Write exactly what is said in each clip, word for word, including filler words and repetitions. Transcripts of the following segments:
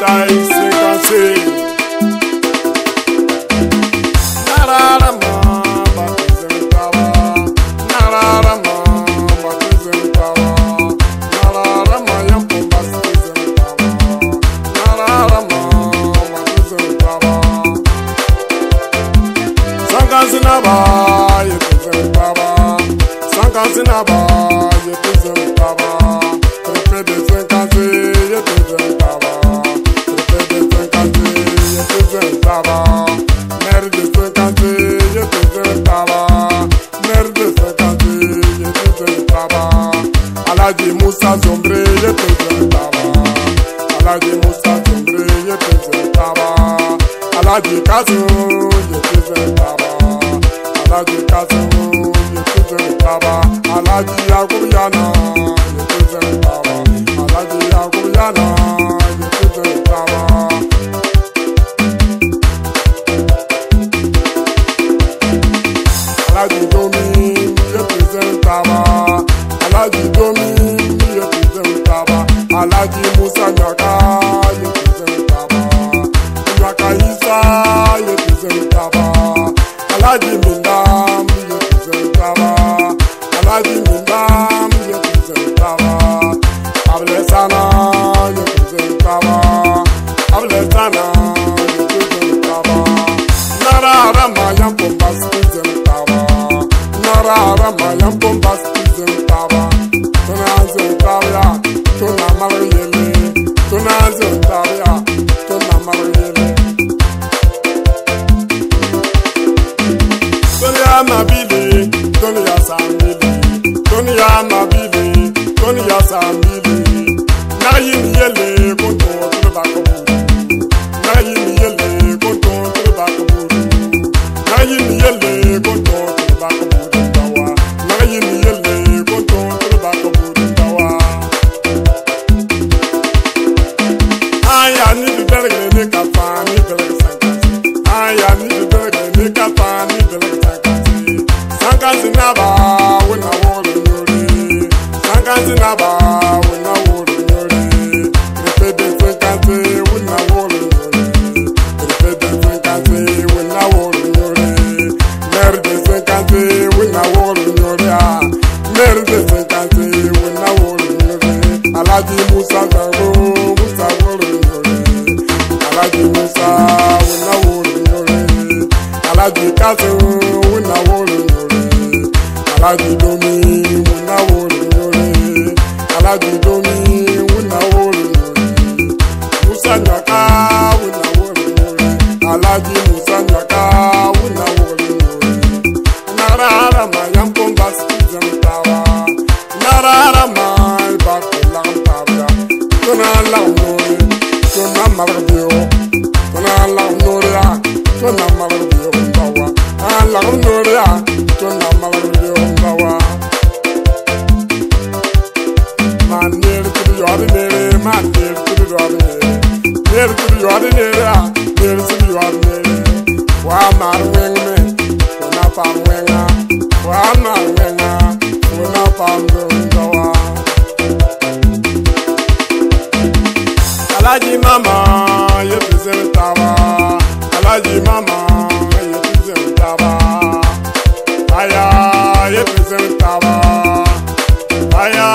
Tai cinquante-seis. Narara ma, ba cinquante-seis taba. Narara ma, ba cinquante-seis taba. Narara ma, yampo ba cinquante-seis taba. Narara ma, ba cinquante-seis taba. Sankan sinaba, ye cinquante-seis taba. Sankan sinaba, ye cinquante-seis taba. Préfet de cinquante-seis, ye cinquante-seis taba. Préfet de cinquante-seis, ye cinquante-seis taba. Maire de cinquante-seis, ye cinquante-seis taba. Maire de cinquante-seis, ye cinquante-seis taba. Alhaji Musa Zombre, ye cinquante-seis taba. Alhaji Musa Zombre, ye cinquante-seis taba. Alhaji Kasu, ye cinquante-seis taba. Alhaji Kasu, ye cinquante-seis taba. Alhaji Yakubu Yana, ye cinquante-seis taba. Alhaji Yakubu Yana, ye cinquante-seis taba. Alhaji Domi, ye cinquante-seis taba. Alhaji Domi, ye cinquante-seis taba. Alhaji Musa Nyaka, ye cinquante-seis taba. Nyaka Isa, ye cinquante-seis taba. Alhaji Mindam, ye cinquante-seis taba. Alhaji Mindam, ye cinquante-seis taba. Abele Sana, ye cinquante-seis taba. Abele Sana, ye cinquante-seis taba. Narara ma yampo ba cinquante-seis taba. Narara ma yampo ba cinquante-seis taba. Tona cinquante-seis taba ya, tona malayele. Tona cinquante-seis taba ya, tona malayele. Toni ya mabili, toni ya sambili, toni ya mabili, toni ya sambili. Naga yini yele konto tele baka buru. Naga yini yele konto tele baka buru. Naga yini yele konto tele baka buru ndawa. Naga yini yele konto tele baka buru ndawa. Aya ni di belge ni kapa ni belge sanka. Aya ni di belge ni kapa ni belge sanka. Sanka sinaba, wuna wolo nyori. Sanka sinaba, wuna wolo nyori. Préfet de cinquante-seis, wuna wolo nyori. Préfet de cinquante-seis, wuna wolo nyori. Maire de cinquante-seis, wuna wolo nyori. Maire de cinquante-seis, wuna wolo nyori. Alhaji Musa Zago, Musa wolo nyori. Alhaji Musa, wuna wolo nyori. Alhaji Kasu, wuna wolo nyori. Alhaji Domi, wuna wolo nyori. Alhaji Domi, wuna wolo nyori. Musa Nyaka, wuna wolo nyori. Alhaji Musa Nyaka, wuna wolo nyori. Narara ma yampo ba cinquante-seis taba. Narara ma ba cinquante-seis taba. Tona laŋ nori, tona malayele. Tona laŋ nori ya, tona malayele ndawa. A laŋ nori ya, tona malayele ndawa. Man neri tiri yori neri, man neri tiri yori neri. Neri tiri yori neri, ah, neri tiri yori neri. Wa mar weng me, wa na pam wenga. Wa mar wenga, wa na pam wenga wa. Alhaji Mama, ye cinquante-seis taba. Alhaji Mama, ye cinquante-seis taba. Aya, ye cinquante-seis taba. Aya,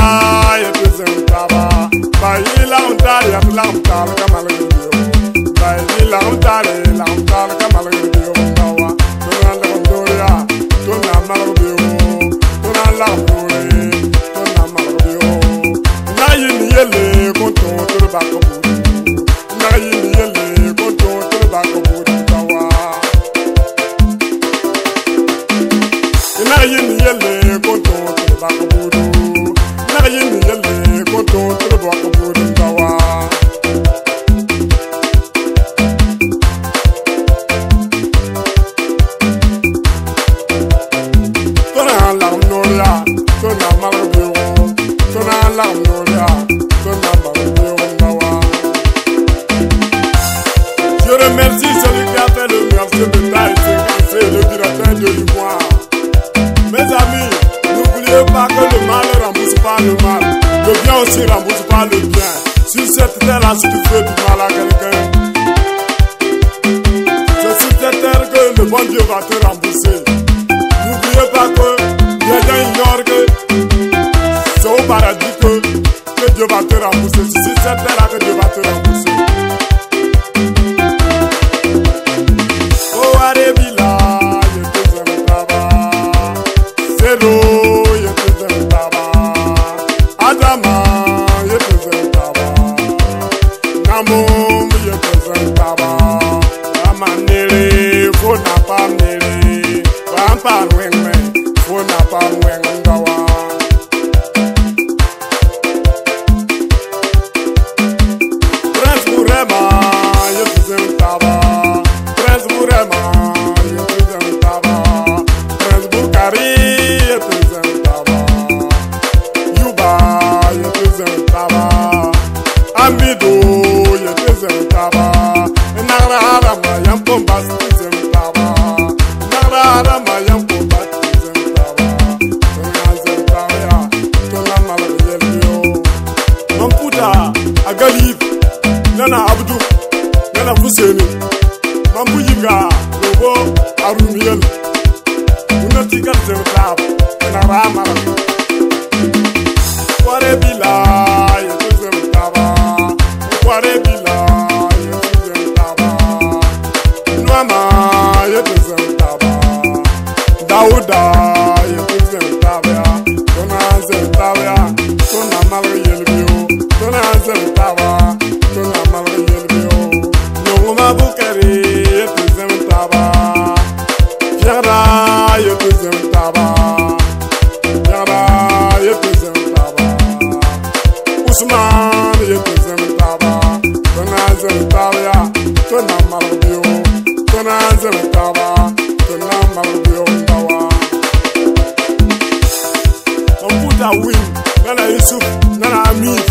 ye cinquante-seis taba. Ba yi la un tari, ya la un tari, kamal gidi yo. Ba yi la un tari, la un tari, kamal gidi yo. Ndawa, tona la un doria, tona mal gidi yo. Tona la un doria, tona mal gidi yo. Na yi ni yele, konto, tona ba ko. Naga yini yele konto tele baka buru ndawa. Naga yini yele konto tele baka buru. Naga yini yele konto tele baka buru ndawa. Tona laŋ noria, tona malak biyo, tona laŋ noria, tona malak biyo ndawa. Je remercie celui qui a fait le meilleur de taille, c'est le directeur de l'I M O A. Mes amis, n'oubliez pas que le mal ne rembourse pas le mal. Le bien aussi rembourse pas le bien. Sur cette terre-là, si tu fais du mal à quelqu'un, c'est sur cette terre que le bon Dieu va te rembourser. N'oubliez pas que les gens ignorent que c'est au paradis que, que Dieu va te rembourser. C'est sur cette terre-là que Dieu va te rembourser. Oh, Arabie là, je te aime, Baba. Sero, je te aime, Baba. Adama, je te aime, Baba. Namum, je te aime, Baba. Amanere, fona pamere. Pampa wengme, fona pam weng dawa. Prince Burema, je te aime, Baba. Prince Burema, je te aime, Baba. Prince Bukari, je te aime, Baba. Yuba, je te aime, Baba. Amido, je te aime, Baba. Nara Arama, Yampo Bas, je te aime, Baba. Nara Arama, Yampo Bas, je te aime, Baba. Tona aime, Baba, ya. Tona malak yelbio. Mamputa, Agalib, nana Abdu, nana Fuseni. Mampu yiga, Robo, Arumiyel. Una tikar zem tab, na ramara. Kware bila, ye tu zem taba. Kware bila, ye tu zem taba. Nuama, ye tu zem taba. Dauda, ye tu zem taba. Tona zem taba. Tona mal yelbio. Tona zem taba. Tona mal yelbio. Nonguma Bukari, ye tu zem taba. Piara, ye tu zem taba. Piara, ye tu zem taba. Usman, ye tu zem taba. Tona zem taba ya. Tona mal bio. Tona zem taba. Tona mal bio ndawa. Mamputa Win, nana Yusuf, nana Amir,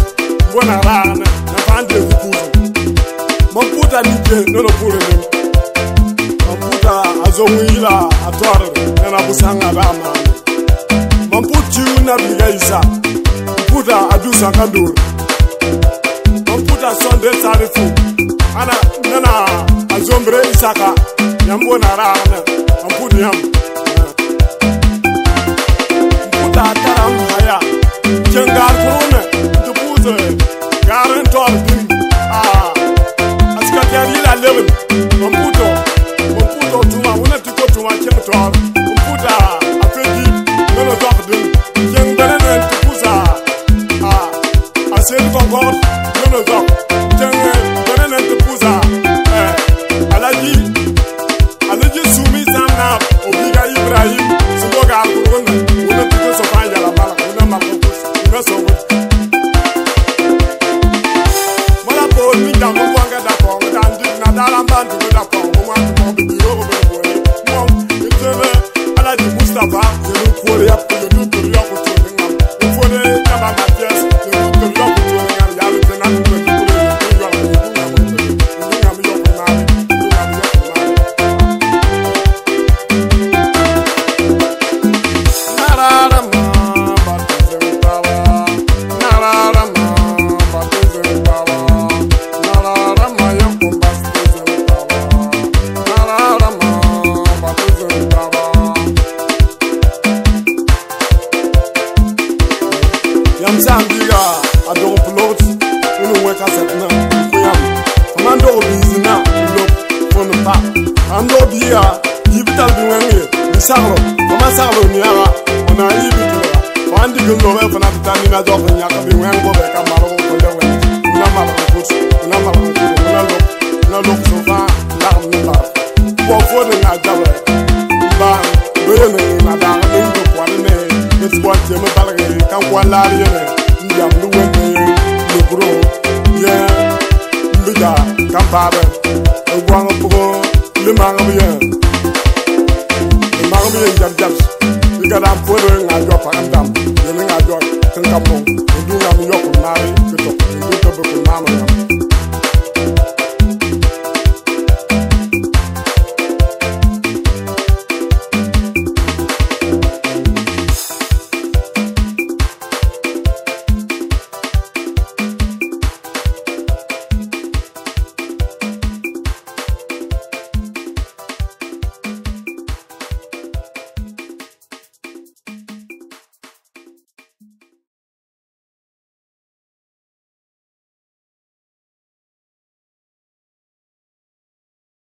ngona rana, na fande kukuzo. Mamputa Nije, nono pule ni. Mamputa Azongu ila Atwar, nana Busanga Rama. Mamputa Tiu na Biga Isa. Mamputa Adusa Kandur. Mamputa Sonde Sarifu. Ana, nana Azombre Isaka. Yambo na rana. Mamputa yam. Mputa Karam Haya. Jengar Kuruna. Tupuze. Garen Tor Din. Ah. Aska Tiari la Levin. Mputo. Mputo Tuma. Una tiko Tuma Chen Tor. Mputa. Afeji. Nono Tor Din. Jengar Tupuza. Ah. Asel Konkor. Nono Tor. Jengar Tupuza. Eh. Alaji. Alhaji Sumi Zanab, Obiga Ibrahim, Simboga Kuruna, una tiko Sofia la Mala, una Makokus, una Songo. Mala po ni damu kwanga da po, da ndi na dara mbandu da po, mwa tu mo bi yo ko be ko. Mo, itene, Alhaji Mustafa, yenu ko ya, yenu ko ya ko. Yam sa mbiga a dogo plot, unu weka setna, ku yam. Fama ndogo bizina, lok, fon pa. Ando biya, yibital bi wengi, bi saglo, fama saglo ni ala, ona yibital. Fandi gelo, fana bitani na dogo nyaka bi wengo be kamaro ko le wen. Una mala kut, una mala kut, una lok, una lok sofa, la ni bar. Kwa fode nga jawe. Ba, bere ne, na da, ne, ndo kwa ne, ne, kwa jeme balage, kan kwa lari ne, yam lu wende, lu bro, ye, mbija, kan babe, e gwang pugo, le manga ye. Le manga ye, jab, jab. Iga da fode nga jwa pa andam, ye nga jwa, kan kamon, ndu nga mi yok mari, kito, ndu to bu mama.